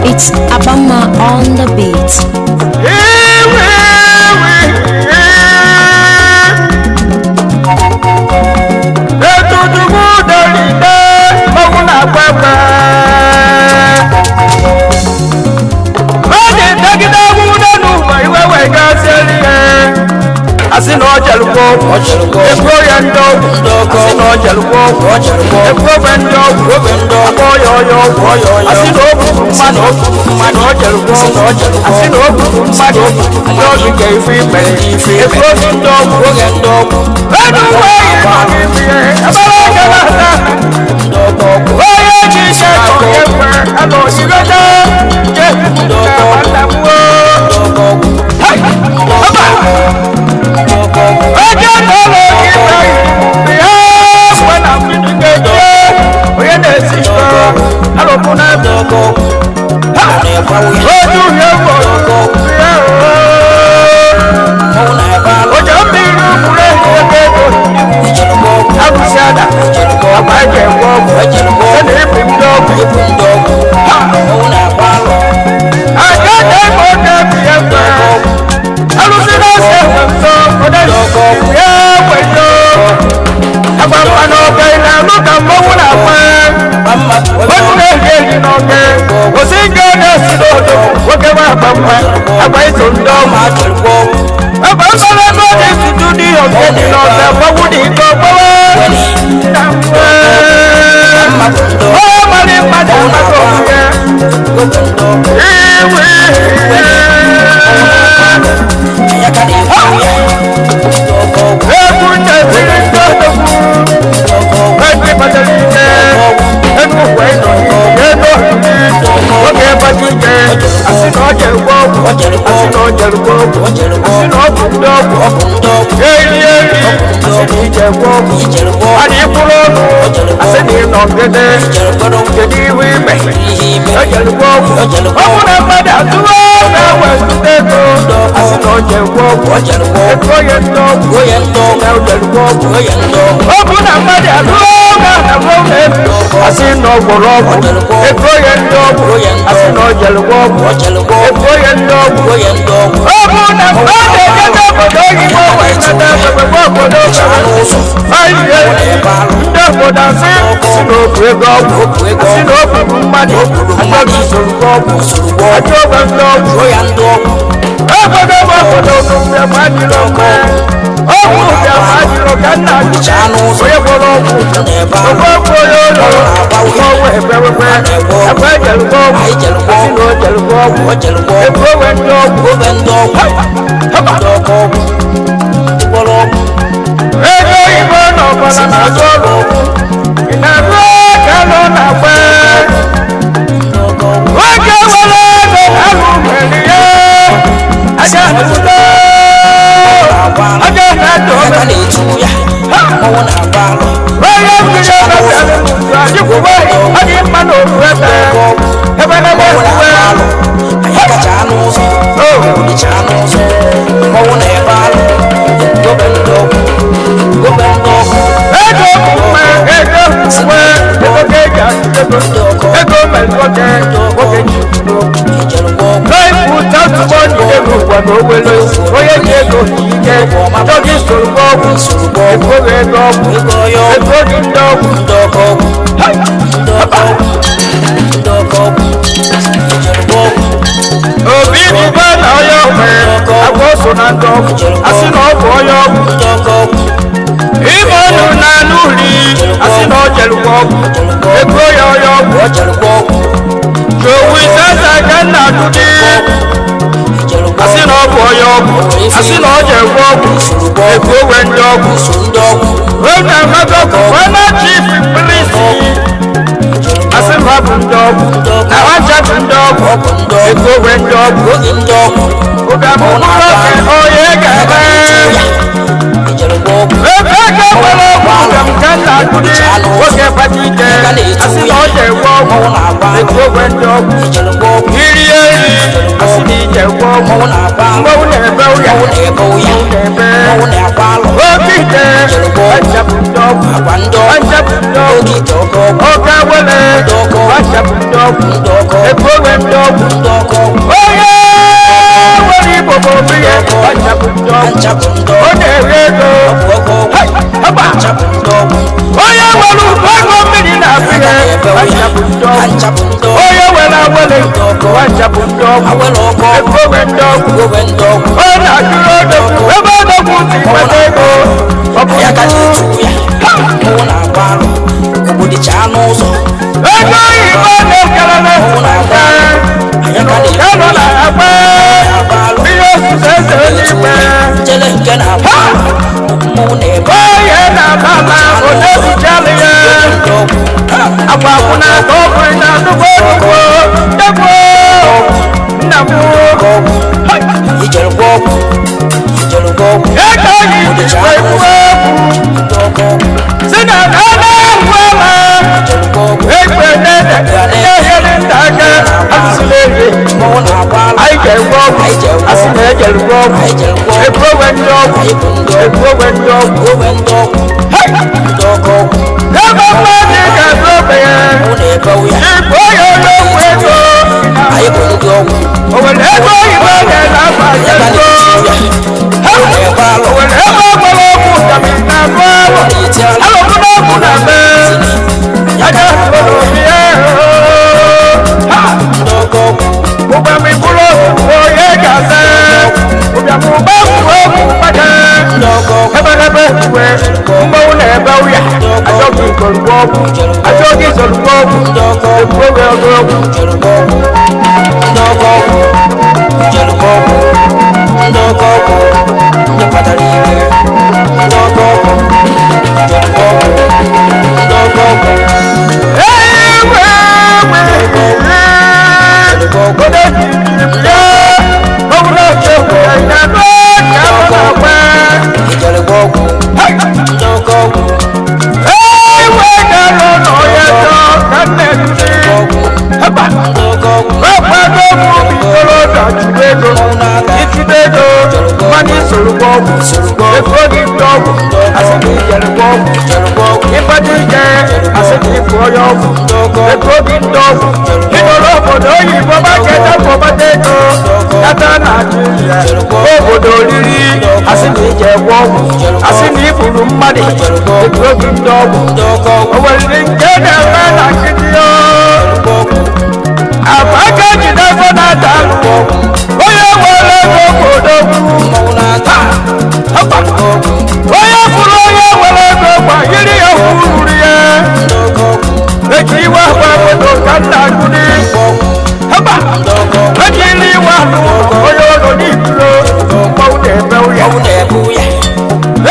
It's Abama on the beat. Asị na ọ jelụkwa ọgwụ, egbuo ya ndị ọgwụ. Asị na ọ jelụkwa ọgwụ, egbuo ogbe ndị ọgwụ, akpọ ya ọya ọgwụ. Asị na o gburu mmadụ, mmadụ ọ jelụkwa ọgwụ. Asị na o gburu mmadụ, ndị ọgwụ ga ife ikpe, egbuo obi ndị ọgwụ. Enu uwe yi nọ n'ime ya, ebere oge na-ata. Onye ji ike ka onye kwe, ala oyigote, je na-agbatabuo. Hey! Ọba! Ọjọ́ tọ́lọ̀ ìgbà yìí wọ́n náà fi ní kéde onye na-esi ìṣọ́ alùpùpù náà ojú yẹn wọ̀ yẹ ooo ọjọ́ mmiri kwuru ebe ego arụsị ada agba eji egwe ọgwụ sị na ibi ndị ọgwụ aja na-eme oge bi ya mgbe arụsị na-ese nso onye ya gbenyo agba mma n'oge na-alụ ka mmọnwụ na-agba onye na-eri eri n'oge osi nke na-esi n'odo nwoke nwa agba mma agba iso ndị ọma agba mma n'ebe ọ dị tutu dị oge dị n'ọzọ mmọnwụ dị ike ọgbawa na mgbe ọ mara mmadụ amaka omume iwe. Egwu ndebiri ndị odogwu ego ịkpatara ike ego ụwa ịnọ ego oge ịgbata ike. Asị na ọ jere ọgwụ, asị na ọ jere ọgwụ, asị na ọ bụ ndị ọgwụ eri eri, asị na ije gwa ọgwụ ana ịkwụrụ ọnụ, asị na ịnọ ngede kedu ihu ime ejere gwa ọgwụ. Ọ bụ na mmadụ atụwa na-ewe ntụta ego, asị na ọ jere gwa ọgwụ, ego ya ndị ọgwụ na o jere gwa ọgwụ. Ọ bụ na mmadụ atụwa na anagwa ụlọ elu, asị na ọ gwọrọ ọgwụ, ego ya ndị ọgwụ, asị na ọ jere gwa ọgwụ, ego ya ndị ọgwụ. Ọ bụ na mmadụ ejebe obodo oyibo wee nata egbegbe obodo ayiye, ndị obodo asị si na okwu ego ọgwụ, asị na o gburu mmadụ, achọghị usoro ọgwụ, achọ ogbe ndị ọgwụ. Obodo bụ obodo ụbịam adịrọ mma, ọgwụ ụbịam adịrọ ka nna onye gwọrọ ọgwụ ogwe ọgwụ onye ụlọ ọgwụ ebewekwe agba ejelụgwọ ọgwụ, asị na o jelụgwọ ọgwụ, ego onwe ndị ọgwụ. Ego oyibo na ọbara na-azụ ọrụ ị na-arụ ka nọ na-agba nwoke nwere ego alụ nwere ya aja atụle aja na-atụ onye mmiri emebere adịkwuwe adị mma n'oru ebe ebe na ebe ekwuwe. Ego mma, ego mma, ego ka eji atụ ego, ego mere nwoke nwoke ji n'ịpụta tụgbọ ego ụgwọ na owele onye ji ego ji ike chọghị soro ọgwụ ego ego ọgwụ ego dị ndị ọgwụ. Obi dịba na onye ọgwụ agwa so na ndị ọgwụ, asị na ọ bụ onye ọgwụ ime ọnụ na anụ uri, asị na ọ jelụkwa ọgwụ, ego ya onye ọgwụ. Jowi sasa ka nna ajụ gị, asị na ọ bụ onye ọgwụ, asị na ọ jekwa ọgwụ, ego onwe ndị ọgwụ. Onye amago fana chief polisi, asị na ọ bụ ndị ọgwụ na ọcha bụ ndị ọgwụ, ego onwe ndị ọgwụ. Ụbịam mkpụrụ oge onye ga-eme ebe ego nwere ọgwụ ụbịam ka nna ajụ gị nwoke kpata ike, asị na ọ jekwa ọgwụ, ego onwe ndị ọgwụ. Iri Mmọnwụ na-akwa alụ. Mmanwụ na-ebe ụya. Mmọnwụ na-ebe ụya. Na-ebe. Mmọnwụ na-akwa alụ. Oke ite. Achapụ ndị ọgwụ. Agwa ndị ọgwụ. Achapụ ndị ọgwụ. Oke ite oke ọgwụ. Oke awele. Achapụ ndị ọgwụ. Ndị ọkọ ọgwụ. Ebu onwe ndị ọgwụ. Ndị ọkọ ọgwụ. Onye nwere Igbo bụ obi ya. Achapụ ndị ọgwụ. Nchapụ ndị Ọ ọgwụ. na-ere ego. Oke ọgwụ. Hai, haba. Nchapụ ndị ọgwụ. Onye nwere ụkọ ego mmiri na-abụ Aka ya. na-ebe ụya. Achapụ ndị ọgwụ. Nchapụ ndị ọgwụ. Onye nwere awele. Achapụ ndị ọgwụ. Awele ọkọ ọgwụ. Ebu onwe ndị ọgwụ. Owe ndị ọgwụ. Ọ na-ajụrụ odogwu ebe odogwu si nweta ego. Ọ bụ Ya ka na-etu ya. Mmọnwụ na-akwa alụ. Ogbodichaa n'ụzọ. Ego oyibo na-ekele Mmọnwụ na-akwa alụ. Anyị ka na-etu na-ekele ya. na-akpa Na-akwa alụ. ihe osise eze eluigwe. Njele nke na-akwa alụ. Mmọnwụ na-ebe. Onye na-aba ala onye ebuchala ya. Ndị ọgwụ. Akwa akwụna ka ọ bụrụ na nnukwu nnukwu degbo nna m. Ọgwụ. Ijere gwa ọgwụ. Ijere gwa ọgwụ. Ego oyibo ekwu okwu Ndị ọkọ ọgwụ. si na na na-ahụ ala. Ijere gwa ọgwụ. Egbe nene ihe here nta aka asụsụla eri. Mmọnwụ na-akwa alụ. Anyị ga-egwe ọgwụ. Asị na ejere gwe ọgwụ. Anyị jere gwa ọgwụ. Ebu onwe ndị ọgwụ. Anyị bụ ndị ọgwụ. Ebu onwe ndị ọgwụ. Owe ndị ọgwụ. Hai! Ndị ọkọ ọgwụ. Ebe mmadụ ga-abụ ogbenye. Mmọnwụ na-ebe ụya. Ịbụ onye onye ọgwụ ego. Anyị bụ ndị ọgwụ. O nwere ego oyibo na-ele afa Ya ka ego. na-etu ya. Ha! Na-ekwe alụ. O nwere ebe ọgbara ọgwụ ka m na-abụ alụ. Na-eti alụ. Alụmụ n'ọgwụ na-eme. Ya ka Aja na-akwa alụ. obi ya. Ha! Ndị ọkọ ọgwụ. Ụbịam iburu onye ga-asa. Ụbịam ụba kwuo okwu mkpata. Ndị ọkọ ọgwụ. Ebe uwe mmanwụ na-ebe ụya. Ajọ gị sorugbo ọgwụ. Ajọ gị sorugbo ọgwụ. Ndị ọkọ ọgwụ. Ebu oge ọgụ ọgwụ. Ijere gwa ọgwụ. Ndị ọkọ ọgwụ. Ijere gwa ọgwụ. Ndị ọkọ ọgwụ. Ndị kpatara ike. Ndị ọkọ ọgwụ. Ijere gwa ọgwụ. Ndị ọkọ ọgwụ. Ewe ewe. Ijere gwa ọgwụ. Onye jiri ya. Ọbụla ochekwu ya na-ebe ka ọ na-agba. Ijere gwa ọgwụ. Ndị ọkọ ọgwụ. Ewe ga-alụ n'ọya jọ ka nne ntị. Ọgwụ. Haba. Ndị ọkọ ọgwụ. Ọkwado mụ ikorobịa chụrụ ego. Ichute ego, mmadụ isorokwa ọgwụ. Ego gị ndị ọgwụ, asị na ijere gwa ọgwụ. Ijere gwa ọgwụ. Ịgbado ije, asị na ịfụ onye ọgwụ. Ego gị ndị ọgwụ. Ịnọrọ obodo oyibo maketa kpọbata ego. Kata na Naịjirịa, obodo oriri, asị na ije gwa ọgwụ. Asị na igburu mmadụ, ego gị ndị ọgwụ. Ndị ọkọ ọgwụ. O nwere nke na-eme na nkịtị o. Gwa ọgwụ. Àbájá jìnnà fọ́nà dànù. Onye nwere ego bụ odogwu. Mmọnwụ na-ata. Hapa. Ọgwụ. Onye fụrụ onye nwere ego gbanyere ya kwururu ya. Ndị ọkọ ọgwụ. Eji iwe agba obodo ka nna gụli. Ọgwụ. Hapa. Ndị ọkọ ọgwụ. Ejiri iwe ahụ onye ụlọ n'iburo. Mmanwụ na-eme ụya. Mmọnwụ na-ebe ụya.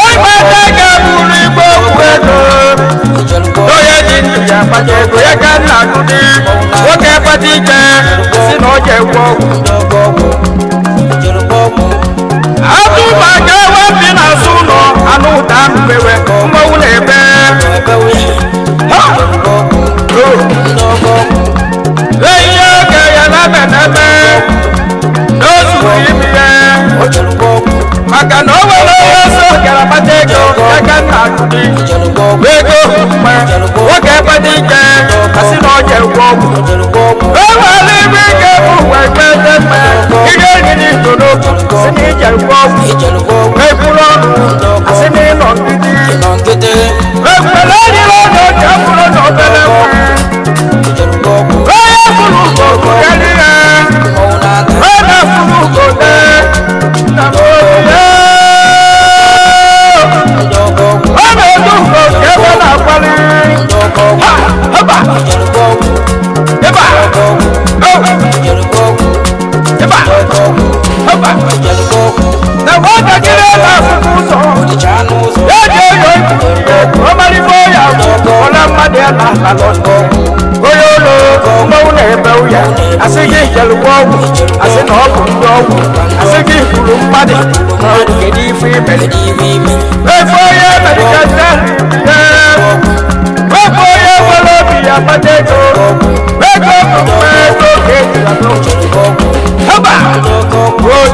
Egbe ga buru igbe okwu ego. Ijere gwa ọgwụ. Onye ji ndụ ya akpata ego ya ka nna gụli. Nwoke kpata ike si na ọ ga-egwu ọgwụ. Ndị ọkọ ọgwụ. Ijere gwa ọgwụ. Atụmaka ewe bi n'azụ ụlọ anụ ụda mbewe mmanwụ na-ebe. Na-ebe ụya. Ha! Ijere gwa ọgwụ. O! Ndị ọkọ ọgwụ. Eyi oge ya na-ebe n'ebe n'ozuru imi ya O jere gwa ọgwụ. maka na o nwere onye so gara kpata ego ya ka nna akụdi Ijere gwa ọgwụ. ego mgbe nwoke kpata ike asị na ọ ga-egwu ọgwụ. O jere gwa ọgwụ. E nwere ime ike bụ wee kpete mgbe ihe eriri ito n'okwu si na ijere gwa ọgwụ. Ijere gwa ọgwụ. Ekwuru ọnụ asị na ịnọ nkịtị. Ịnọ nkịtị. Ekwere eriri ọnụ ji abụrụ na obere nwa. Ijere gwa ọgwụ. Onye furu ugo karịa ya. Mmọnwụ na-ata. Onye furu ugo de. Nna m obi. Ndị ọkọ ọgwụ. Ọ na-edu ugo nke ebe na-akwali. Ndị ọkọ ọgwụ. Ha! Haba! Ijere gwa ọgwụ. Ịba! Ọkọ ọgwụ. O! Ijere gwa ọgwụ. Ịba! Ọkọ ọgwụ. Haba! Ijere gwa ọgwụ. Na nwatakịrị na-afụkwa ụzọ. Odichaa n'ụzọ. Ya ji oyo ibu ihe. Ọ malite ya ọla mmadụ ya na ala lọ. Onye ụlọ mmanwụ na-ebe ụya. Asị gị jelụkwa ọgwụ. Asị na ọ bụ ndị ọgwụ. Asị gị gburu mmadụ. Ma ọ bụ kedu ife imere? Kedu ihe ime? Efe onye mere ka nne ya. Efe onye nwere obi ya kpata ego. Ego bụ mma ego ka eji ya n'ụlọ. Ijere gwa ọgwụ. Haba! Ndị ọkọ ọgwụ. O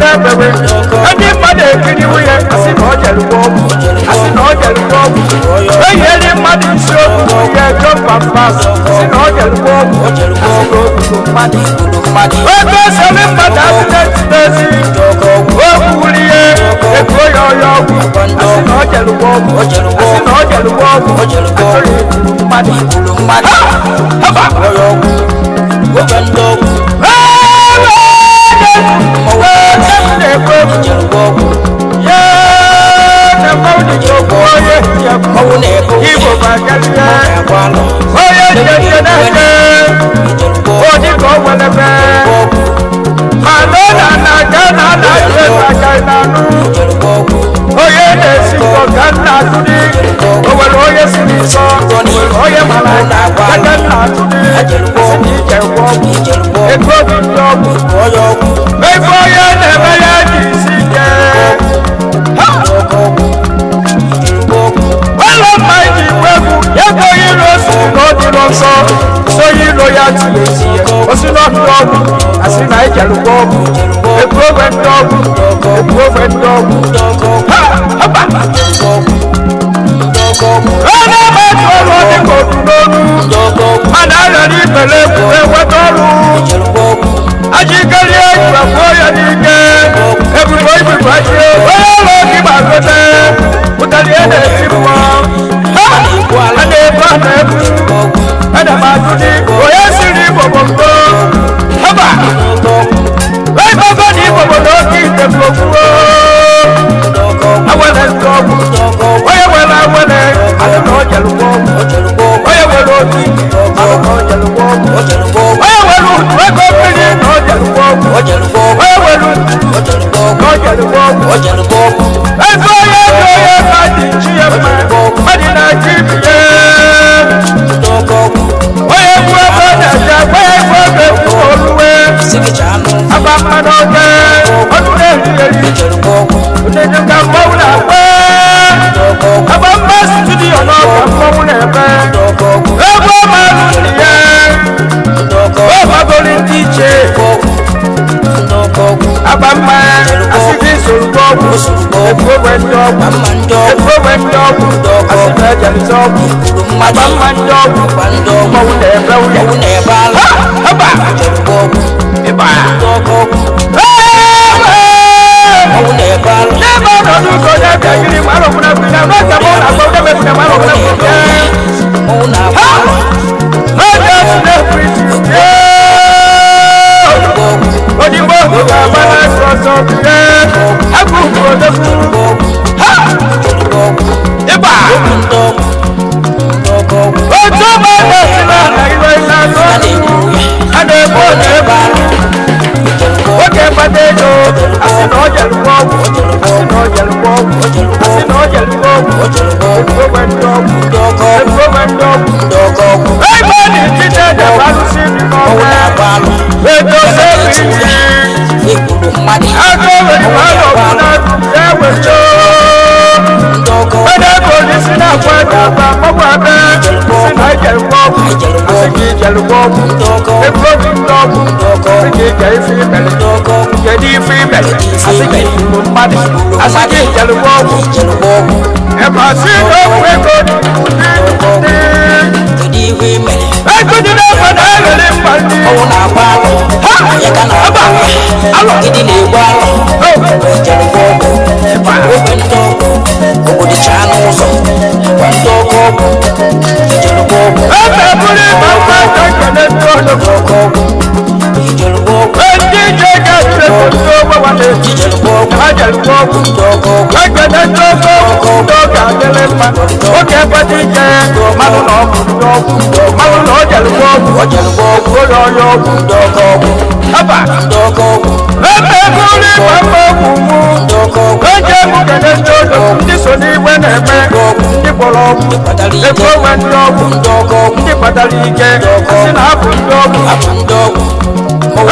N'ebewe ndị mmadụ ekiriwo ya, asị na ọ jere gwa ọgwụ, asị na ọ jere gwa ọgwụ. Eyieli mmadụ isi okwu ya ego pampas, asị na ọ jere gwa ọgwụ, asị na o gburu mmadụ. Ego esoli mmadụ accident n'ezi, o kwuru ihe ego ya ọya ọgwụ, asị na ọ jere gwa ọgwụ, asị na ọ jere gwa ọgwụ. Achọghị igburu mmadụ. Ha! Haba! Onye na-esi ka nna atụdị, o nwere onye siri nsọ, o nwere onye mara aka nna atụdị, asị na ije gwọ ọgwụ, ego dị ndị ọgwụ. Ebe onye na-eme ya ji isi ike. Ha! Ụlọ mma iji gbu egwu, ya bụ onye iro siri na ọ dịrọ nsọ, so onye iro ya tiri esi ya, osi na ọdụ ọgwụ, asị na ijelụgwọ ọgwụ, ego ogwe ndị ọgwụ, ego ogwe ndị ọgwụ. Ha! Haba! Ọ na-eme etu ọrụ dị ka otu n'olu, mana arịọrọ ibele egwu enweta ọrụ. Ajikerie igwe ya n'ike, ebubo ibubo aji, onye ọrụ gị gbagote, ụtarị e na-eti mmụọ. Ha! A na-ebu a na-ebu, ana m ajụ dị, onye siri Igbo bụ mbụ? Haba! Ebe na Igbo bụ n'oke ite bụ okwuo. Awele ndị ọgwụ, onye nwere awele, asị na ọ jere gwa ọgwụ. Onye nwere otu ike, asị na ọ jere gwa ọgwụ. Onye nwere utu ego mmiri na ọ jere gwa ọgwụ. Onye nwere utu na ọ jere gwa ọgwụ. Ebe onye dị onye mmadụ chi ya mma, mmadụ na-achị ibi ya. Onye gbuo ebe ọ na-eje, onye gbuo ebe egwu oluwe. Aba mmanụ oge, ọnụ na-eri eri. Onye ka mmanwụ na-agba. Aba mma studio n'ọkwa mmanwụ na-eme. Ebe ọ malụ nri ya, ọ magoro ndị iche. Aba mma, asị gị soro gwa ọgwụ, ebu ogwe ndị ọgwụ, ebu ogwe ndị ọgwụ, asị na ejerịta ọgwụ. Aba mma ndị ọgwụ, mmanwụ na-ebe ụya. Ha! Haba! Ịba! N'ebe ọnọdụ ụzọ onye bịa yiri mara ọbụla bụ ya, n'oge mụ na-agba onye mebiri mara ọbụla bụ ya. Ha! N'oge si na-ekwu isi, yee! Odigbo ga-agba n'asọ ọsọ bie, agụ odogwu. Ha! Ịba! Otu ọma na-esi n'ala iwe na-azụ, a na-ebu ọ na-ebu. Oge mgbada ego, asị na ọ jere gwa ọgwụ, asị na ọ jere gwa ọgwụ, asị na ọ jere gwa ọgwụ, ebu ogwe ndị ọgwụ, ebu ogwe ndị ọgwụ. Ebe ọ na-eti na-ede bụ alụsị dị n'ọnwa, ego sebi iji, agụ nwere mmadụ ọgwụ na-atụ ya wecho. Onye ego n'isi na-akwa ede akpa, mọgwụ abe, sị na ijere gwa ọgwụ, asị gị ijere gwa ọgwụ, ebu obi ndị ọgwụ, asị gị ije ife imere, kedu ife imere, asị gị gburu mmadụ, asị gị ijere gwa ọgwụ, ebe asị na ọgwụ ego dị dị. Ego dị n'egbe na-ewere mma ndị. Ha! Aba! Alọ! Ebe bụrụ ịba mma ka nkele ndị ọlụgụ. Ndị ije ga-echere ndị ogbe nwanne. Ha jere gwa ọgwụ. Ekele ndị ofe ọgwụ ndị oge adịrị mma. Oge ebe dị ike, mmanụ na ọgwụ ndị ọgwụ. Mmanụ na ọ jere gwa ọgwụ. Onye ọya ọgwụ. Aba! Ebe bụrụ ịba mma ọgwụ mụ. Eji emu kele ndị ọlụgụ, ndị so n'igwe na-eme, ndị gwọrọ ọgwụ. Ebe onwe ndị ọgwụ, ndị kpatara ike, asị na abụ ndị ọgwụ.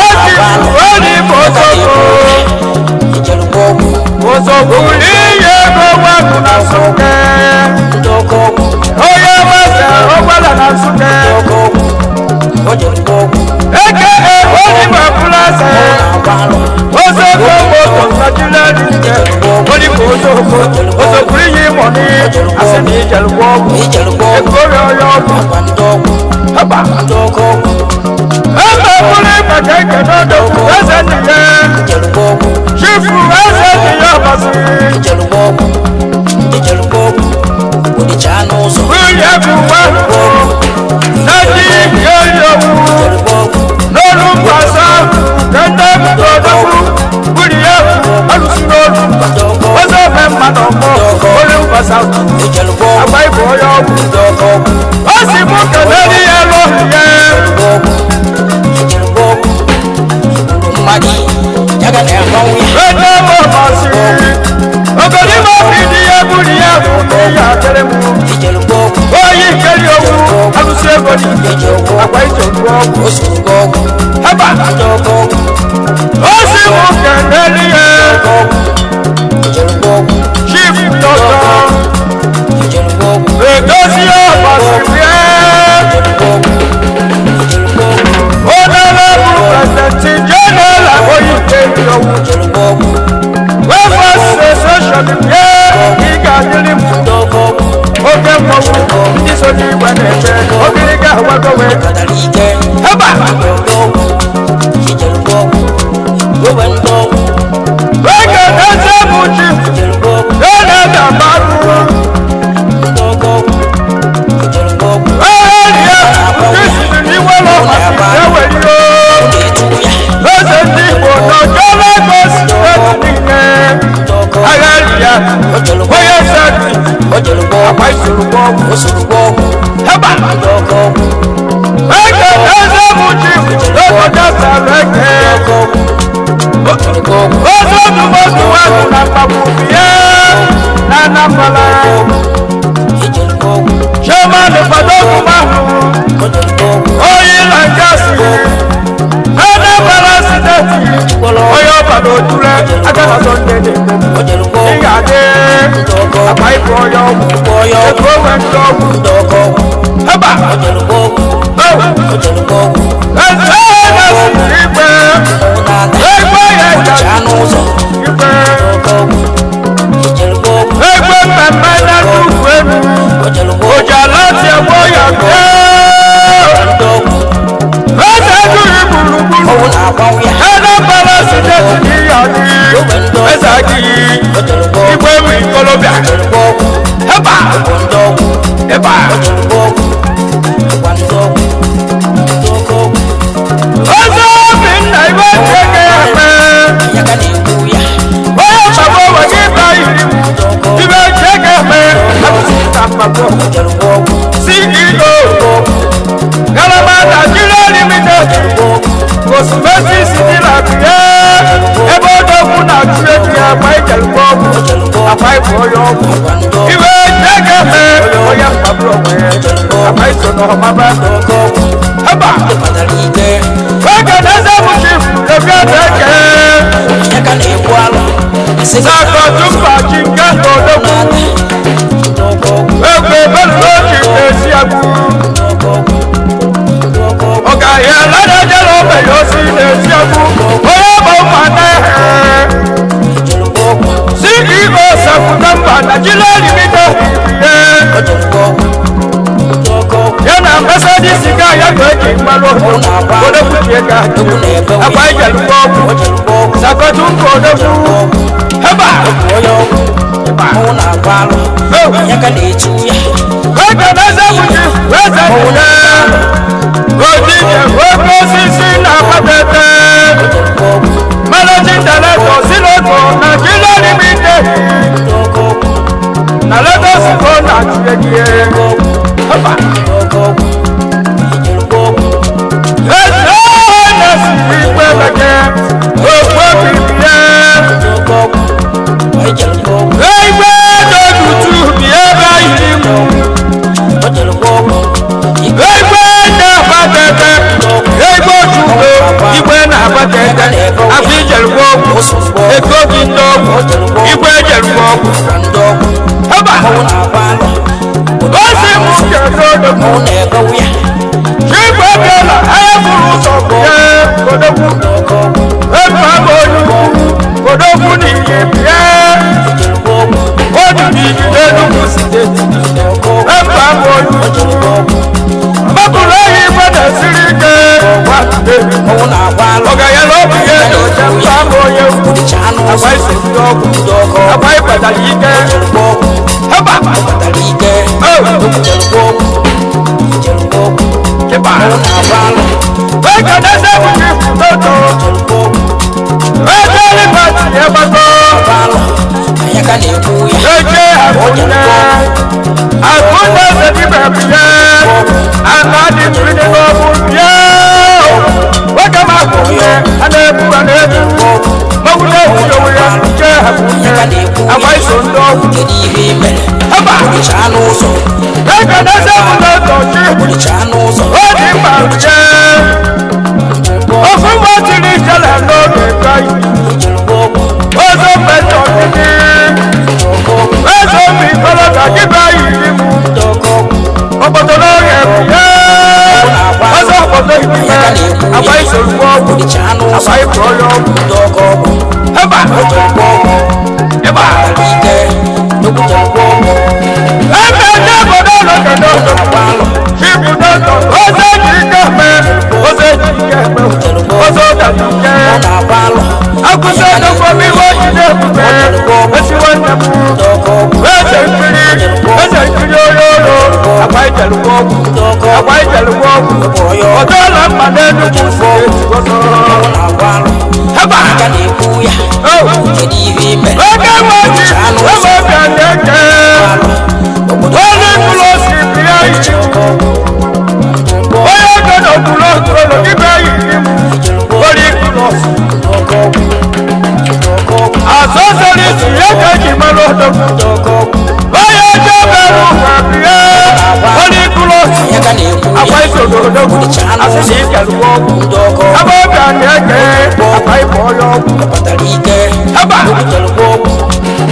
Eji onye Igbo ọzọ ụzọ bụrụ ihe ego wepụ na Nsụka. Onye weze ọgbala na Nsụka. Eke onye Igbo bụrụ eze. Ụzọ ego moto oko osokwuru iyi mọni asị na ijelụgwọ ọgwụ Ijelụgwọ ọgwụ. ego onye onye ọgwụ. Akwa ndị ọgwụ. Haba. Ndị ọkọ ọgwụ. Ebe bụrụ ịgba ka ekene odogwu eze ndị ya. Ijelụgwọ ọgwụ. Chifu eze ndị ya ọbasi. Ijelụgwọ ọgwụ. Ndị jelụgwọ ọgwụ. Odichaa n'ụzọ. Nwunye bụ nwa na ndị eri owu. Ijelụgwọ ọgwụ. N'olu mgbasa ka ndị odogwu buru ya alụsị n'olu Ndị ọkọ ọgwụ. ọzọ ome mmadụ ọgbọ olu mgbasa. Ijelụgwọ ọgwụ. Agba ịbụ onye ọgwụ. Ndị ọkọ ọgwụ. Ọ sị mụ kenere ya lụọ ya. Ijelụgwọ ọgwụ. Ijelụgwọ ọgwụ. Igburu mmadụ. Ya ga na-agbanwe ya. Ede m ọbasi ogodime obi dị ya buru ya bụ ya kere m. Ijelụgwọ ọgwụ. Oyi nkeri owu alụsị ego dị Ijelụgwọ ọgwụ. agba ije ogwu ọgwụ. O soro ọgwụ. Haba. Ndị ọkọ ọgwụ. Ó sì mú kẹ̀kẹ́ yẹ. Ọgwụ. Ijelụgwọ ọgwụ. Chief Doctor Ijelụgwọ ọgwụ. Edozi Ọbasi bịa. Ijelụgwọ ọgwụ. Ijelụgwọ ọgwụ. Honorable President General oyi nkeri owu. Ijelụgwọ ọgwụ. Welfare Association bịa. Ị ga-adịrị m. Ndị ọkọ ọgwụ. Oke mmọnwụ ndị so n'igwe na-eche ogiriga agbagowe. Kpatara ike. Haba. Ndị ọgwụ. Ijelụgwọ ọgwụ. Wewe ndị ọgwụ. Oge na-eze bụ chief Ijelụgwọ ọgwụ. General Baru. Ndị ọkọ ọgwụ. Ijelụgwọ ọgwụ. Erie ndị siri n'iwe lọbasi ewerigo. Na-etu ya. Eze ndị Igbo n'ọjọ Lagos steeti niile. Ndị ọkọ ọgwụ. Agha ya Ojelụgwọ onye ọgwụ. seti Ojelụgwọ ọgwụ. akwa isorokwa ọgwụ. Osorogwọ ọgwụ. Haba. Ndị ọkọ ọgwụ. Ege eze bụ chief n'obodo sara eke. Ndị ọkọ ọgwụ. Ojelụgwọ ọgwụ. Ozo dumodu ahụ na mkpagbu ya na Anambra. Ijelụgwọ ọgwụ. Chairman Fadogun ahụ Ojelụgwọ ọgwụ. oyi Lankasi Anambra steeti onye ọbara otule aka na Sọnde na-ekwu. Ojelụgwọ Ị ọgwụ. ga-adị Ndị ọkọ ọgwụ. akwa ịbụ onye ọgwụ. Onye ọgwụ. Ego onwe ndị ọgwụ. Ndị ọkọ ọgwụ. Haba. Ojelụgwọ ọgwụ. Ojelụgwọ ọgwụ. Eze na-esi igwe. Mụ na-ada. Egwe ya Ọdịcha n'ụzọ. igwe. Ndị ọkọ ọgwụ. Ijelụgwọ ọgwụ. Egwe mmemme na nnukwu elu. Ojelụgwọ ọgwụ. Oji ala ti egbo ya bịa. Ndị ọgwụ. Eze juru gburugburu. Ọnwụ na-agbanwe ya. Anambra steeti n'ihe ọdị. Eze adịghị. Ojelụgwọ ọgwụ. Igwe bụ ikolobịa. Ojelụgwọ ọgwụ. Haba. Bụ ndị ọgwụ. Eba. Ojelụgwọ ọgwụ. Agwa ndị ọgwụ. Ndị ọkọ ọgwụ. Eze Obinna iwe cheke ya mee. Ya ka na-ekwu ya. Onye mkpagbu onwe gị ba iri m. Ndị ọkọ ọgwụ. Ibe cheke mee. Alụsị na mkpagbu. Ojelụgwọ ọgwụ. CEO. Galaba Nigeria Limited. Cosmetics dị na Bie. Ebe odogwu na-achụ ego ya agba ijelụgwọ ọgwụ. Akwa ịbụ onye ọgwụ. Agwa ndị ọgwụ. Iwe cheke mee. Onye mkpagbu onwe ya. Akwa iso n'ọmaba. Ndị ọkọ ọgwụ. Haba. Kpatara ike. Oge na-eze bụ chief. Ebi eke. Ya ka na-ekwu alụ. Asị gị na Sakọtumba ji nke odogwu. na-ada. Ndị ọkọ ọgwụ. Egwu ebelu oji na-esi agwụ. Ndị ọkọ ọgwụ. Ndị ọkọ ọgwụ. Ọ̀gá ya ládàjẹ́ lọ bẹ̀rẹ̀ ó sì na-esi agwụ. Onye bụ mma na-ehe. Ijelụgwọ ọgwụ. CEO Sakụtamba Nigeria Limited. Ojelụgwọ ọgwụ. Ndị ọkọ ọgwụ. Ya na Mercedes ga ya ka eji mmanụ odogwu. Odogwu ji ego achụ. Egwu na-ebe Akwa ijelụgwọ ọgwụ. Ojelụgwọ ọgwụ. Sakọtumba odogwu. Ọgwụ. Heba. Onye ọgwụ. Mụ na-agba alụ. Ya ka na-etu ya. Oge na-eze bụ chief eze niile. Ojije oke osisi na-agbadete. Ojelụgwọ ọgwụ. Managing Director Siloto Nigeria Limited. Ndị ọkọ ọgwụ. Na Lagos ka ọ na-achụ ego. Haba. Ndị ọkọ ọgwụ. Ijelụgwọ ọgwụ. Eze na-esi igwe bekee. Okwu obi ya. Ndị ọkọ ọgwụ. Ijelụgwọ ọgwụ. Igwe dodutu bi ebe ayiri mụ. Ojelụgwọ ọgwụ. Igwe na-agbatete. Igwe ojugo. Igwe na-agbatete. Afọ ijelụgwọ ọgwụ. Ego gị ndị ọgwụ. Igwe ejelụgwọ ọgwụ. Agwa ndị ọgwụ. Haba. Mụ na-agba alụ. Osi mụ kedu odogwu. Mụ na-ebewu ya. Chigwe bịala anya buru ụzọ bịa odogwu. Ndị ọkọ ọgwụ. Ebe abụ onye ukwu. Odogwu n'ihe bịa. Ijelụgwọ ọgwụ. n'Enugu Steeti. Mba bụ onye mapụrụ ehi igwe na-esiri ike. Ọnwụ na-agba alụ. Ọgaya na obi ya dị ọcha. Mba bụ onye Ogbodicha anụ akwa ụzọ. isi ndị ọgwụ Ndị ọkọ akwa ịkpatara ike. Ojelugbo ọgwụ. Heba. Kpatara ike. Ojelugbo ọgwụ. Ojelugbo ọgwụ. Kịba. Ọnwụ na-agba alụ. Eke na-ese bụ ifu toto. Ojelugbo ọgwụ. Eke rịbati egbako. Agba alụ. Anyị ka na-ekwu ya. Eke akụnne akụnne eze dibịa bie ana dị mmiri n'ọbụ bie nwoke ma akụnne a na-ebu a na-ebu mmanwụ na-ewu ewu ya nke Anyị ka akụnne na-ekwu ya. agba iso ndị ọgwụ. Kedu ihe ị mere? Heba. Ogbodicha anụ ụzọ. Eke na-ese bụ toto chi. Ogbodicha anụ ụzọ. Ọ dị mkpa bie ofu mgbe tiri ijele n'oge ka Ojelugbo ọgwụ. ọzọ mmetọ ọdịdị Ndị ọkọ ọgwụ. eze obi kọlọta dibịa yiri m. Ndị ọkọ ọgwụ. Ọkpọtọ n'ọrịa ebie ọzọ ọkpọtọ ibime agba isorugbo ọgwụ Ogbodicha anụ ụzọ. agba ịkọ ọrịa ọgwụ. Ndị ọkọ ọgwụ. Eba. Ojelugbo ọgwụ. Eba. Kpatara ike. Ojelugbo ọgwụ. Ebe ndị obodo nọkedo Agba alụ. chibu dọtọ ọzọ eji ike eme ọzọ eji ike eme ọzọ ụdara ike. Ọ na-agba alụ. Akụzi edokwa m ihe ojide ebube esiwe nne m. Ndị ọkọ ọgwụ. Eze nkiri eze nkiri onye olu agba ijelugbo ọgwụ Ndị ọkọ ọgwụ. agba ijelugbo ọgwụ ọdọọla mma n'Enugwu Steeti ọzọ. Ọ na-agba alụ. Heba. Anyị ka na-ekwu ya. Kedu ihe ị mere? Oke nweji ebe ọbịa na-eke Alụ. Obodo onye mkpụrụ osi bịa iyi ọkọ ọgwụ. onye ego na okpuru okpuru ibe iyi m onye mkpụrụ osi. Ndị ọkọ ọgwụ. Ndị ọkọ ọgwụ. Asọsọrọ isi ya ka eji mara odogwu. Ndị ọkọ ọgwụ. Onye ego mere ụwa bịa onye mkpụrụ osi Anyị ka na-ekwu akwa ya. iso n'odogwu asị na ikelugbo ọgwụ Ndị ọkọ ọgwụ. ebe ọbịa na-eke akwa ịkọ ọrịa ọgwụ. Kpatara ike. Heba. Ojelugbo ọgwụ.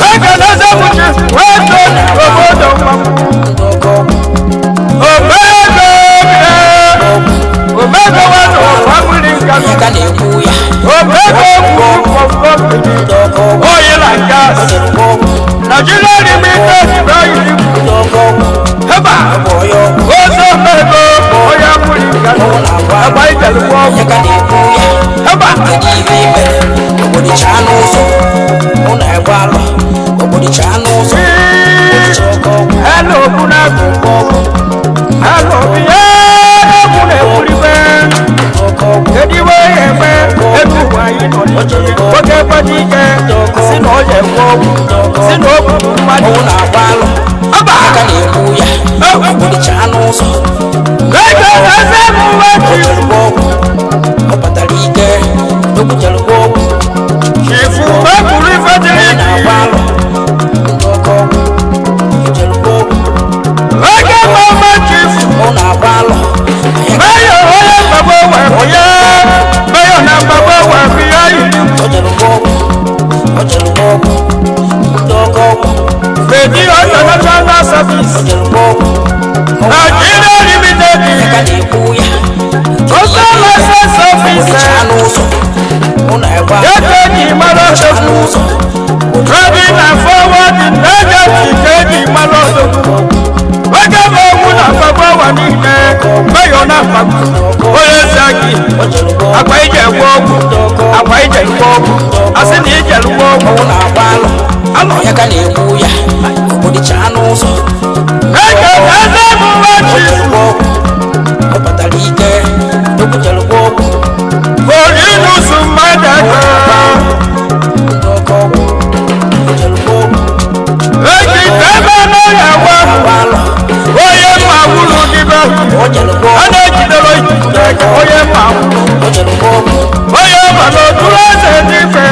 Eke na-eze mụchi wee too obodo mmanwụ. Ndị ọkọ ọgwụ. Omego bịa omego nwanne family Anyị nkanụ. ka na-ekwu ya. Omego group of company. Ndị ọkọ ọgwụ. Oil and gas. Ojelugbo ọgwụ. Nigeria Limited bịa Ndị ọkọ ọgwụ. heba. Bụ onye ọgwụ. Ozo omego onye mmiri nkanụ agba ijelugbo Anyị ọgwụ. ka na-ekwu ya. Heba. Kedu ihe ị mere? Ogbodicha anụ ụzọ. Mụ na-egwe alụ. Ogbodicha anụ ụzọ. Ogbodicha ọkọ ọgwụ. Hello bunagu. Ọgwụ. Hello biye egwu na-ekwuribe. Ndị ọkọ ọgwụ. Kedu iwe ya eme ego ụwa anyị nọ n'ime oge ekweghị ike si na ọ ya ekwe ọgwụ si na o gburu mmadụ. Ọnwụ na-agba alụ. Heba. Anyị ka na-ekwu ya. Ogbodicha anụ ụzọ. Eke na-eze m uwe chi. Ojelugbo ọgwụ. Ọ kpatara ike. Ojelugbo ọgwụ. Chifu mepụrụ ife dịrị Ọ na-agba gị. alụ. Ndị ọkọ ọgwụ. Ojelugbo ọgwụ. Eke mama chifu. Ọ na-agba alụ. Anyị ka Meyo onye mgbagbo wee bịa. Meyo na mgbagbo wee bịa yiri. Ojelugbo ọgwụ. Ojelugbo ọgwụ. Ndị ọkọ ọgwụ. Medi International Service. Ojelugbo ọgwụ. Nigeria Limited. Anyị ka na-ekwu ya. Social License Ogbodicha Officer. anụ ụzọ. Mụ na-egwe alụ. Eke ji mara Ogbodicha anụ odogwu. ụzọ. Trading and forwarding agency ka eji mara odogwu. Oge ma owu na mgbagbo ụwa niile. Meyo na mgbagbo. Onye eze gị. Ojelugbo ọgwụ. Akwa ije gwọ ọgwụ. Akwa ije gwọ ọgwụ. Asị na ije gwọ ọgwụ. Ọnwụ na-agba alụ. Alụ. Onye ka na-ekwu ya. Ogbodicha anụ ụzọ. Eke na-eze m uwe chi. Ojelugbo ọgwụ. Ọ kpatara ike. Ojelugbo ọgwụ. Orinusu mmadụ aka. Ndị ọkọ ọgwụ. Ojelugbo ọgwụ. Eji ebe n'ọya gwa. Agba alụ. Onye mma wuru dịbe. Ojelugbo A ọgwụ. na-ejidere ijide ka onye mma wuru. Ojelugbo ọgwụ. Onye ma n'okpuru eze dịbe.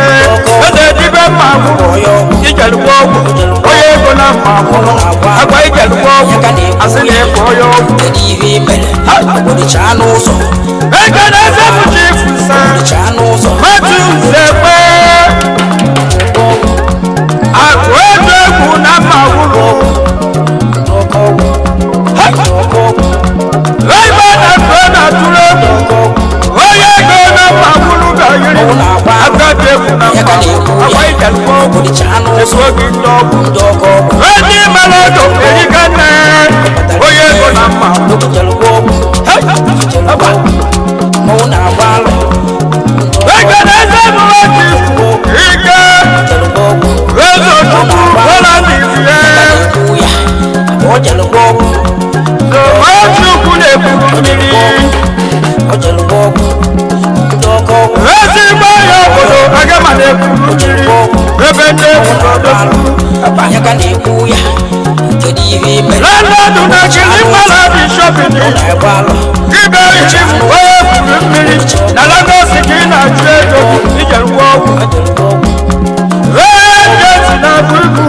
Eze dịbe mma wuru. Onye ọgwụ. Ijelugbo ọgwụ. Onye ego na mma wuru. Akwa ijelugbo ọgwụ. Asị na ịkwa onye ọgwụ. Kedu ihe ị mere? Ogbodicha anụ ụzọ. Eke na-eze m chifu sa. Ogbodicha anụ ụzọ. Matu nzekwe. Akụ ego egwu na mma wuru. Ndị ọkọ ọgwụ. Ndị ọkọ ọgwụ. Ebe na-atụ na-atụrụ egwu. Ọkọ ọgwụ. Onye ego na mma wuru ga-ayiri. Ọnwụ na-agba alụ. Aka dị egwu na Onye mma ka na-ekwu wuru. ya. Akwa ijelugbo ọgwụ. Obodo chaa n'ụzọ. Ebuo gị ndị ọgwụ. Ndị ọkọ ọgwụ. Ndị mara ọdụ erika nne, onye ego na mma. Odogwu jere gwọ ọgwụ. Jere gwọ ọgwụ. Mmanwụ na-agba alụ. Ego na eze mụrụ chifu ike. Jere gwọ ọgwụ. Eze Chukwu ụlọ ndị ya. Na-ekwu ya. Ọ jere gwọ ọgwụ. Chukwu na-ekwuru mmiri. Ọ jere gwọ ọgwụ. Ndị ọkọ ọgwụ. Ezigbo ya obodo agama na-ekwuru mmiri ebe ndị ekwuru. Ya ka na-ekwu ya. Kedu ihe i mere? London na Kilimala bishọp Ọ na-agba alụ. ibe ichi onye kwuru mmiri na Lagos ka ị na-achụ ego ije rụọ ọgwụ. Ọ jere gwọ ọgwụ. Ee, na ibu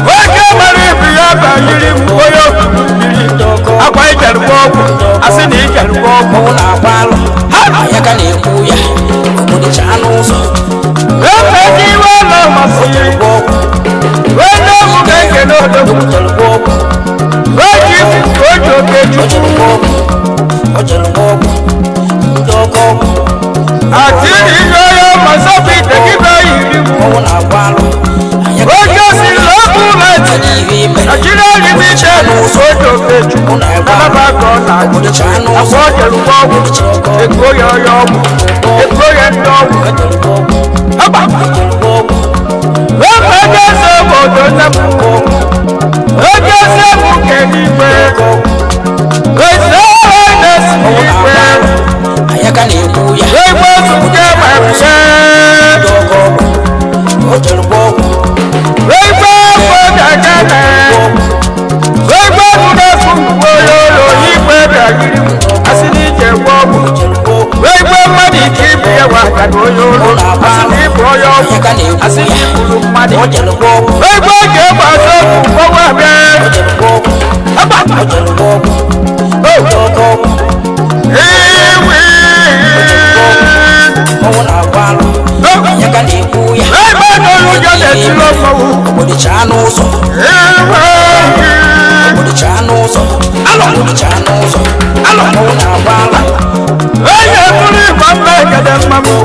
nwoke mara ibu ya banyere m onye kwuru mmiri akwa ije rụọ ọgwụ, asị na ije rụọ ọgwụ. Mmanwụ na-agba alụ. Ya ka na-ekwu ya. Obodo chaa n'ụzọ. Ebe ndị iwe ụlọ masịrị Gwọ ọgwụ. wee n'egwu ga-ekene odogwu. Jere gwọ ọgwụ. Wee ji ifu oji oke Ọ chukwu. jere gwọ ọgwụ. Ọ jere gwọ ọgwụ. Ndị ọkọ ọgwụ. Àti ihe onye masọpụ ite gị bee yiri m. Mmanwụ na-agba alụ. Ya ka Oge si lọkụ leti kedu ihe i mere? Nigeria Limited oji oke chukwu alaba ka ọ na-achụ akwa o jere ụgbọ ọgwụ ego ya ọya ọgwụ ego ya ndị ọgwụ. Ọ jere gwọ ọgwụ. Haba! Ọ jere gwọ ọgwụ. Ebe ego eze obodo nne m, ego eze bụ nke n'igwe, eze ọha na-esi n'igwe. Ya ka na-ekwu ya. Egbe zụke ma ebube. Ndị ọkọ ọgwụ. Ọ jere gwọ ọgwụ. Egbe egbe ga-aga egbe bụ ololo igwe bịagiri m asị na ije gwa ọgwụ. Ọ jere gwọ ọgwụ. Egbe mmadụ ike ibu ya wa aka na onye olu asị na ịbụ onye ọgwụ Ya ka na-ekwu asị na ya. iburu mmadụ. Ọ jere gwọ ọgwụ. Egbe ga-egbe azụ ọgwụ abịa. Ọ jere gwọ ọgwụ. Ọ jere gwọ ọgwụ. Ndị ọkọ ọgwụ. Iwi. Mmanwụ na-agba alụ. Ya ka na-ekwu ya. Egbe n'olu ụjọ na-etiri ọmọwụ. Obodo chaa n'ụzọ. Iwi. Obodo chaa n'ụzọ. Obodo chaa n'ụzọ. Mmanwụ na-agba alụ. Onye bụrụ ịgba mma egede mmanwụ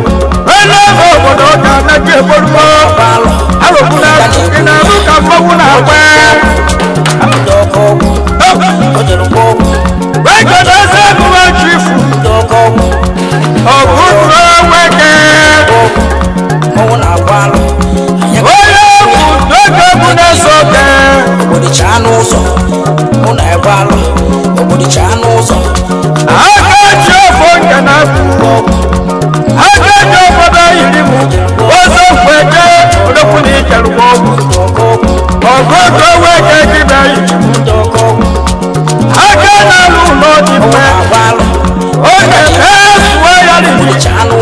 onye ebe obodo ga-anaji eboruo Agba alụ. arụbụ na ị na-arụ ka mmanwụ na-agba. Ndị ọkọ ọgwụ. Ọ jere gwọ ọgwụ. Egede eze ebuwe chifu. Ndị ọkọ ọgwụ. Ọgụgụ nweke. Mmanwụ na-agba alụ. Ya ka Onye egwu n'oge egwu na-eso oge. Obodo chaa n'ụzọ. Mụ na-agba alụ. Obodo chaa n'ụzọ. Aka ji ofo nke na-abụ aka ji obodo yiri m ọzọ kweke odokwu na ijerugbo ọgwụ. Ndị ọkọ ọgwụ. Ọgụgụ nweke dibịa yiri m. Ndị ọkọ ọgwụ. Aka na-alụ ụlọ dị mfe. Agba alụ. Onye efuwe ya riri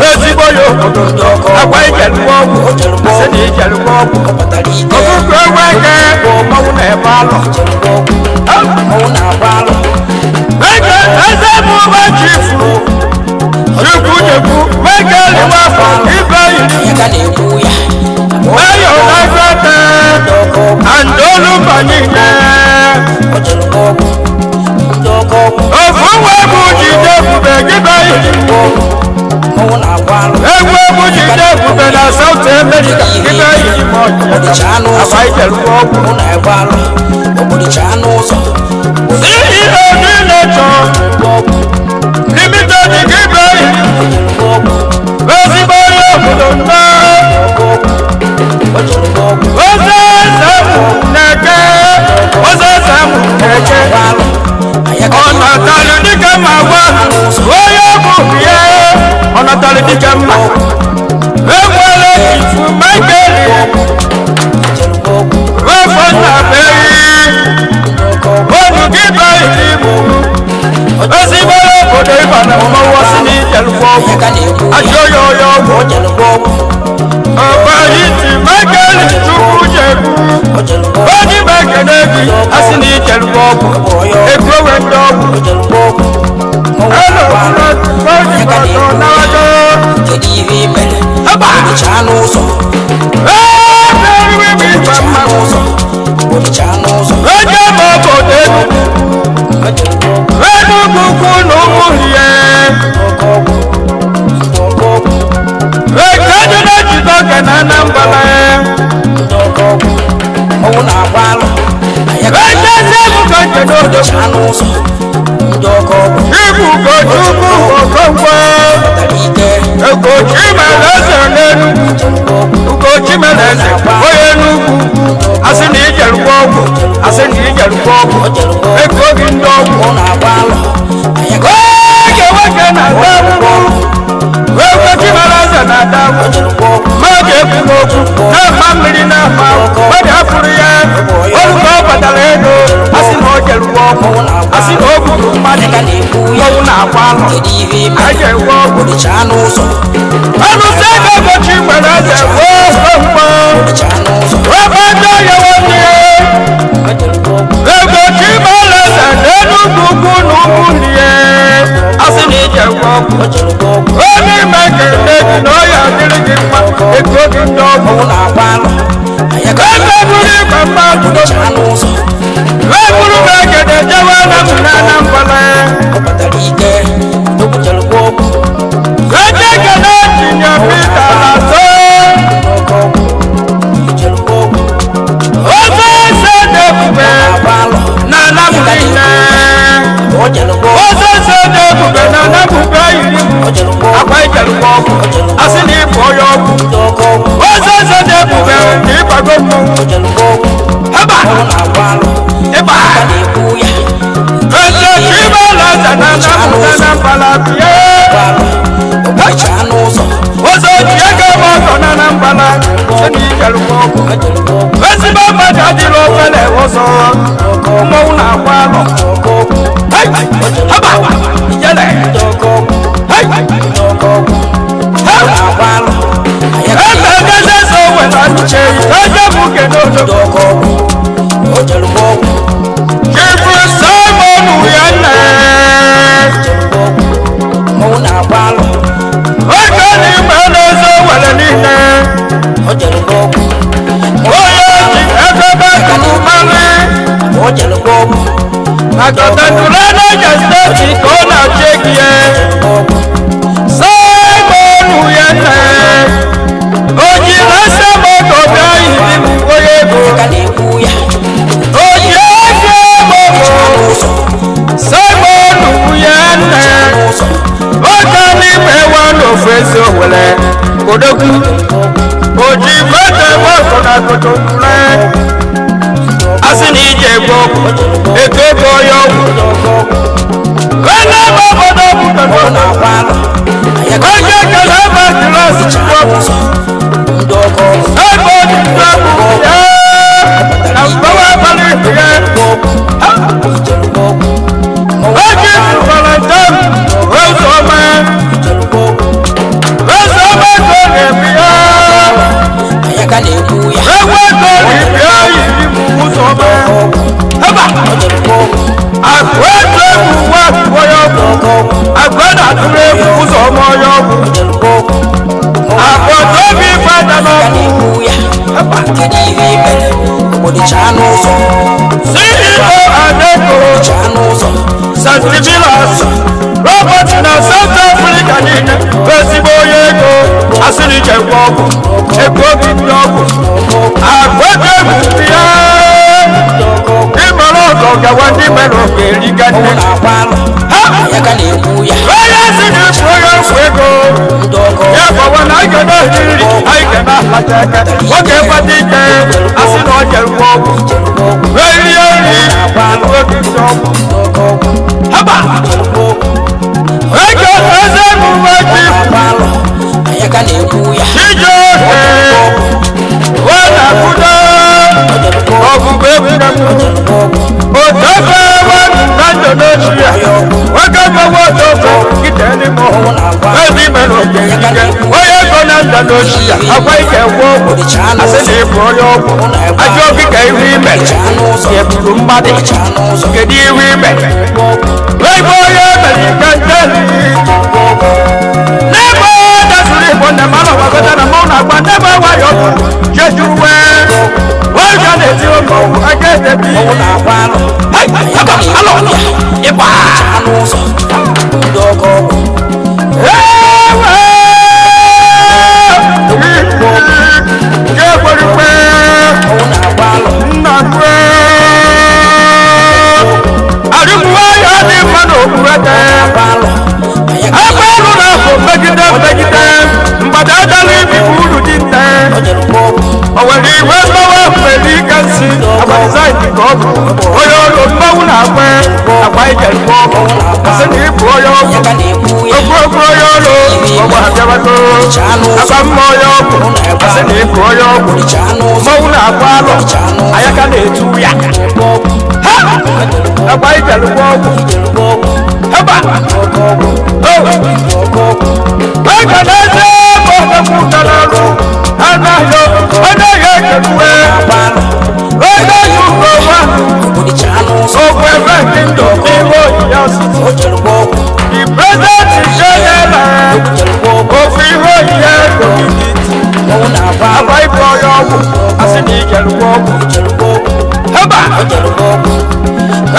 ezigbo ya obodo akwa ijerugbo ọgwụ asị na ijerugbo ọgwụ. Ọ kpatara ike. Ọgụgụ nweke mmanwụ na-ebe alụ. Jere gwọ ọgwụ. Mmanwụ na-agba alụ. Eke eze bụ ụba chifu chukwu nyekwu nweke liwe afọ ibe yiri. Ya ka na-ekwu ya. Mayo na-agwata Ndị ọkọ ọgwụ. andolu banyine. Ọ jere gwọ ọgwụ. Ndị ọkọ ọgwụ. Ofu nwa bụ jide ebube gị be yiri. Mmanwụ na-agba alụ. Egwu egwu jide ebube na South America gị be yiri ma Obodo ọjị chaa n'ụzọ. akwa ijerugbo ọgwụ. Mụ na-agba alụ. Obodo chaa n'ụzọ. CEO niile chọọ limited gị be yiri. Ọ jere gwọ ọgwụ. Ezigbo onye obodo nne. Ọ jere gwọ ọgwụ. Oze eze mụ na-eke, oze eze mụ na-eke. Agba alụ. Ya ka Ọ natalụ dike mma gwa onye bụ ya, ọ natalụ dike mma. Enwere ifu Michael jere gwọ ọgwụ. wefọ nna beghị Ndị ọkọ ọgwụ. onu gị beghị mụ. Chaa n'ụzọ ndị ọkọ ọgwụ. Ibu Ugochukwu Okonkwo. Kpatara ike. Ugochi mere eze n'Enugwu. Ugochi mere eze onye Enugwu. Asị na ijerukwa ọgwụ, asị na ijerukwa ọgwụ, ego gị ndị ọgwụ. Ọ na-agba alọ anyị ka. Oge nwoke na-ata ahụhụ, Ugochi mere eze na-ata ahụhụ. Mmadụ ekwu okwu na-ama mmiri na-ama, mmadụ afụrụ ya olu ka ọ batara ego. Asị na o jerukwa ọgwụ, asị na o gburu mmadụ. Ka na-ekwu ya. Mmọnwụ na-agba alọ. Kedu ihe ime? Anyị ga-enwe ọgwụ. Obodo chaa n'ụzọ. Alụsị ego Ugochi mere eze wee mkpọ. Chaa n'ụzọ. Ebe ndị ọya nwanne ya. Ugochi mere eze n'Enugwu ukwu na ugwu nne. Asị na ije gwa ọgwụ. Onye ime ga-eme gị na ọya adịrị gị mma, ego gị ndị ọgwụ. Ọ na-agba alọ anyị ka. Eze buru igwe mmadụ. Chaa n'ụzọ. Eburu m egede jewe na m na Anambra. Ọ kpatara ike okwuchalụkwa ọgwụ. Eje kene tinye Pita na so. Ọkọ ọgwụ ijelụkwa ọgwụ. Ofe eze dị ebube Na-agba alọ na Anam niile. ọ jelụkwa ọgwụ. Ofe eze dị ebube na Anam ugbe yiri m. Ọ jelụkwa ọgwụ. Akwa ijelụkwa ọgwụ. Asị na ịbụ onye ọgwụ. Ndị ọkọ ọgwụ. Ofe eze dị ebube na ịgbago mmọnwụ. Ọ jelụkwa ọgwụ. Haba! Ọ na-agba alọ. Ịgba! Ka na-ekwu ya. Eze Chibala eze na Anam na Anambra bịa. Agba alọ obodo chaa n'ụzọ. Ụzọ ji ego m ọgọ na Anambra. Sị na ijelụkwa ọgwụ. Ọ jelụkwa ọgwụ. Ezigbo mmadụ adịrị ofele ụzọ. Mmọnwụ na-agba alọ. Ọkọ ọgwụ. Hey! Haba! Ijele! Ndị ọkọ ọgwụ. Hey! Ndị ọkọ ọgwụ. Ha! Na-agba alọ anyị ka. Eze eze so weta nche eze bụ kedu Ndị ojo. ọkọ ọgwụ o jelụkwa ọgwụ. Chifu Simon Uyanne. Jelụkwa ọgwụ. Mmanwụ na-agba alọ. Oge n'ime n'eze were niile. Ọ jelụkwa ọgwụ. Onye ji ebe ebe mmanụ. Ọ jelụkwa ọgwụ. Na Kọtantụrụ Niger Steeti ka ọ na-achị egie. Ọgwụ. Simon Uyanne. O jiri ese moto bịa yiri m onye ego. Ka na-ekwu ya. O ji ego moto. N'ụzọ. Simon Uyanne. N'ụzọ. Oge n'ime wa n'ofu ezi owele kodogwu oji fete mọtò na kotokule. Asị na ije gbo eto ego ya ọgwụ wena ebe obodo bụ Ọ kodo. na-agba alọ anyị ka. Oge kele ebe dịrọsị Chaa n'ụzọ ndị ọkọ ọgwụ. Ebe ojiji ọgwụ ya na mgbawa abalị ya. Ijelụkwa ọgwụ. Oge tụkwara njem ụzọma. Ijelụkwa ọgwụ. Ụzọma ka ọ na-ebi ya. Anyị ka na-ekwu ya. Egwu ego na-ebi ya yiri m ụzọma. Ọgwụ. Haba! Ọ jelụkwa ọgwụ. Akụ etu egwu nwa akwụkwọ ya ọgwụ. Ọkọ ọgwụ. Akụ na-atụrụ egwu ụzọ ọma onye ọgwụ. Ijelụkwa ọgwụ. Akụ ọtọ obi ife aja Ka n'ọgwụ. na-ekwu ya. Kedu ihe i mere obodo chaa n'ụzọ? CEO Adeko Chaa n'ụzọ. St. Vilas Robert na South Africa niile bụ ezigbo onye ego. Asịrị ije gwa ọgwụ. Ego obi ndị ọgwụ. Akụ etu egwu ndị ya. Ndị ọkọ ọgwụ. Ịmara ọgọ gawa ndị mere oge eriga Ọ nne. na-agba alọ Ha! anyị ka na-ekwu ya. Onye si na ịbụ onye ọgwụ ego. Ndị ọkọ Ya ọgwụ. gbawa na anyị ga na-eri nri, anyị ga na-alacha aka. Nwoke gbata ike, asị na ọ jere gwa ọgwụ. Ijelụkwa ọgwụ. Wee rie nri, oge ndị ọgwụ. Ndị ọkọ ọgwụ. Haba! Ijelụkwa ọgwụ. Ego eze emume ji Na-agba alọ anyị ka na-ekwu ya. Chijioke, wee na-akwụdo Ijelụkwa ọgwụ. ọgụgụ egwuregwu. Ijelụkwa ọgwụ. Otofe ewe na Indonesia, nwoke gbawa otofe nkịta n'ime ọhụụ. Ezi mere oge ike, onye ego na Indonesia, akwa ike gwọ ọgwụ. Asị na ịbụ onye ọgwụ, ajọ gị ka ihu ime. Egburu mmadụ, Chaa n'ụzọ. kedu ihu ime? Ebe onye mere ike nje. N'ebe dasịrị Igbo na mmanụ ọgbakọta na mmanụ na-agba n'ebe nwayọ bụ jejuru wee. Wee ga na-eti ụmụ aka edebi. Ọ na-agba alọ Hey, haba, alọ, ịgba. Chaa n'ụzọ ndị ọkọ ọgwụ. Ewe! Ke kwerikwe, Ọ na-agba alọ. nna kwe. Nwere iwe mgbawa nwere ike nsi agba dizaịn ka ọ bụ onye ọrụ mmanwụ na-agba agba ijelụgwọ ọgwụ asị na ịbụ onye ọgwụ Ya ka na-ekwu ya. okwu okwu onye ọrụ ọgwụ abịabago agba mma onye ọgwụ asị na ịbụ onye ọgwụ Chaa n'ụzọ. mmanwụ na-agba alọ ayaka na-etu ya ha agba ijelụgwọ ọgwụ heba o ega na-eze ebe ọgwụ n'ọrụ anaghị anaghị ekeruwe ego yi ugbo Obodo chaa n'ụzọ. okwu ebe ndị ndụ n'ime onyinye osisi O jere gba ọgwụ. the president general Jere gba ọgwụ. ofu ihe onyinye community Mmanwụ na-agba alọ. agba ibe onye ọgwụ asị na ijelụgwọ ọgwụ Jere gba ọgwụ. heba Jere gba ọgwụ.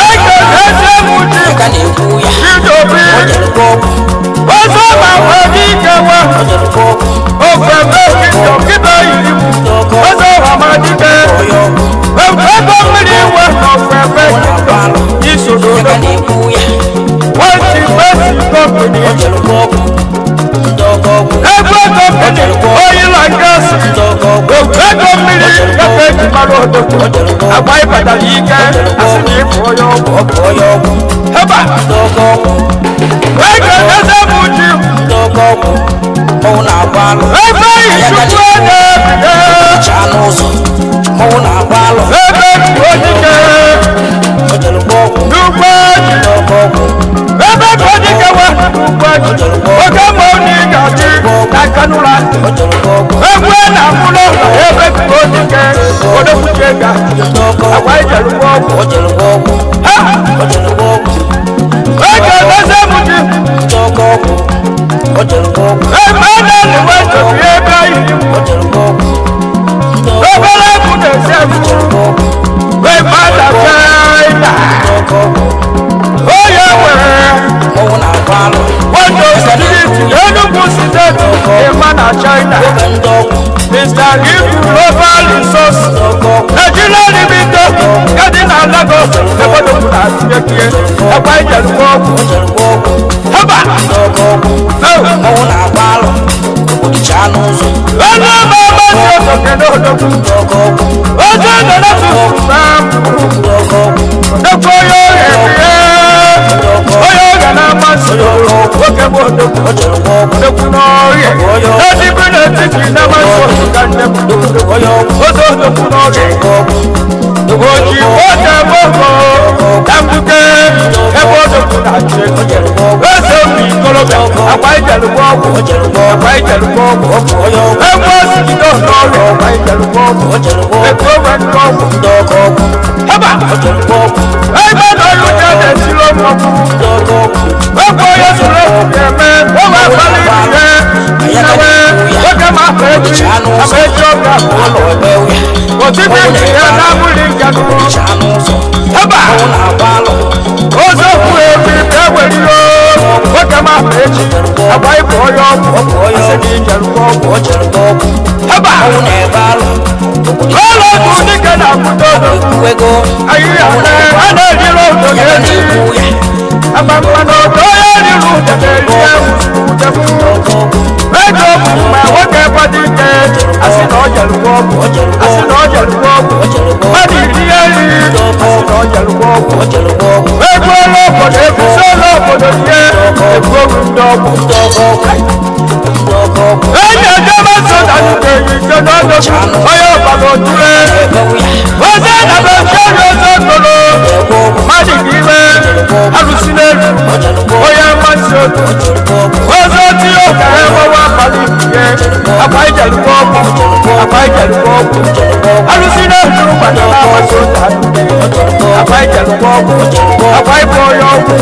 ego na-eze m ji Ya ka na-ekwu ya. idobi O jere gba ọgwụ. ọzọ ma nwere ike nwe O jere gba ọgwụ. ofu ebe ndị ndụ nkịta yiri m ọzọ ọhamadike Onye ọgwụ. ego mmiri nwe ofu ebe ndị ndụ isoro Ya ka na-ekwu ya. wọ́n fẹ́sì kọ́mpìnì O jere gba ọgwụ. Ndị ọgọ ọgwụ. ego kọ́mpìnì oil and gas Ndị ọgọ ọgwụ. ego mmiri gafe eji mara odogwu agba ịbatara ike asị na ịbụ onye ọgwụ Ọ bụ onye ọgwụ. heba Ndị ọgọ ọgwụ. ego eze bụ ji Ndị ọgọ ọgwụ. Mmanwụ na-agba alọ. ebe ichukwu na-ebide Chaa n'ụzọ. Mmanwụ na-agba alọ. ebe ojike O jere gba ọgwụ. n'ugbo ji Ndị ọgọ ọgwụ. ebe ojike we n'ugbo ji oke ma onye ga-adị n'aka n'ụlọ O jere gba ọgwụ. egwu na mụlọ ebe ojike odokwuche ga Ndị ọgọ agwa ọgwụ. ijelugbo ọgwụ O jere gba ọgwụ. ha O jere gba ọgwụ. ego eze bụ ji Ndị ọgọ ọgwụ. O jere gba ọgwụ. ebe na-eliwe ntobi ebe iyi O jere gba ọgwụ. Ndị ọgọ ọgwụ. obere egwu na-esi egwu O jere gba ọgwụ. ebe na china Ndị ọgọ ọgwụ. onye nwere Mmanwụ na-agba alọ. wọnde osiriti Enugu steeti ịma na china Oge ndị ọgwụ. Mr. Ibu Global Resource Ndị ọgọ ọgwụ. Nigeria Limited gadi na Lagos ebe na atinyekie ekwe ijelugbo ọgwụ O jere gba ọgwụ. heba Ndị ọgọ ọgwụ. Mmanwụ na-agba alọ. Obodo chaa n'ụzọ. onye ma amasị otoke n'odogwu Ndị ọgọ ọgwụ. oche nọ na tutu na Ndị ọgọ ọgwụ. odogwu onye ọrịa ebie Ndị ọgọ ọgwụ. onye ọrịa na-amasị nwoke bụ odogwu O jere gba ọgwụ. odogwu n'ọrịa n'edigbo n'etiti na-amasị otu ka nne m Onye ọgwụ. ozo odogwu n'ọrịa Gba ọgwụ. oji oche moko na mbuke ebe odogwu na-achị eze obi ikolobịa akwa ijelugbo ọgwụ O jere gba ọgwụ. akwa ijelugbo ọgwụ Onye ọgwụ. egwu osigide n'ọrịa akwa ijelugbo ọgwụ O jere gba ọgwụ. ekwu onwe ndị ọgwụ Ndị ọgọ ọgwụ. heba O jere gba ọgwụ. ebe na ọrụ uche na-esilo mmọnwụ Ndị ọgọ ọgwụ. Ọkọ onye soro eme ụmụ akpali ihe nnewe oge ma akpa echi akpa echi ọbịa Alọ ebe ụya. otiti ya na abụghị nke nụ Chaa n'ụzọ. heba Mmanwụ na-agba alọ. ozo okwu ebi ewere ihe oge ma akpa echi agba ịbụ onye ọgwụ asị na ijerugbo ọgwụ O jere gba ọgwụ. heba Mmanwụ na-ebe alọ. Obodo ụlọ ọgwụ dike na-akwụdo ekwu ego. ahịhịa a na-eriri ụdọ Ya ka na-eri na-ekwu ya. agba mmanụ ọdụ onye riri ụdọ na-eri ewu Ndị ọgọ ọgwụ. ego bụ mgbe nwoke gbado ike asị na ọ jerugbo ọgwụ asị na ọ jerugbo ọgwụ O jere gba ọgwụ. mmadụ iri ya eriri asị na ọ jerugbo ọgwụ O jere gba ọgwụ. ego ụlọ obodo egusi ụlọ obodo rie egwu ogu ndị ọgwụ Ndị ọgọ ọgwụ. Ndị ọgọ ọgwụ. enyi ejebe so na nke ike n'ọdọgwu onye ọbara otule Ebe ụya. oze na be ncheri oze toro Ebe ọgwụ. mmadụ ka ime arụsị n'elu onye mmasị otu O jere gba ọgwụ. oze tinye ụka enwewe abalị ihe akwa ijelugbo ọgwụ akwa ijelugbo ọgwụ arụsị n'elu gbana na-amasị otu akwa ijelugbo ọgwụ akwa ịbụ onye ọgwụ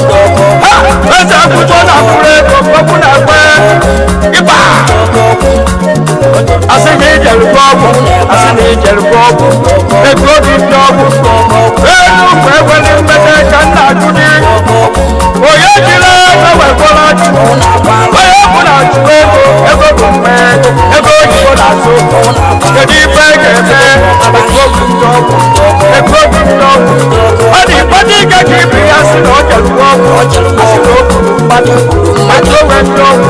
ha eze akwụkwọ na akwụrụ ego mkpọkpụ na ekwe ịba asị na ijelugbo ọgwụ asị na ijelugbo ọgwụ ego obi ndị ọgwụ elu ukwu ekweli mmete ka nna ajụ gị onye jiri ego wekwara chukwu onye ọbụla chụrụ ego ego bụ mme ego oyibo na-azụ kedu ife ga-eme ego obi ndị ọgwụ ego obi ndị ọgwụ ọ dị mkpata ike ka ibe ya sị na ọ jelugbo ọgwụ asị na o gburu mmadụ mmadụ onwe ndị ọgwụ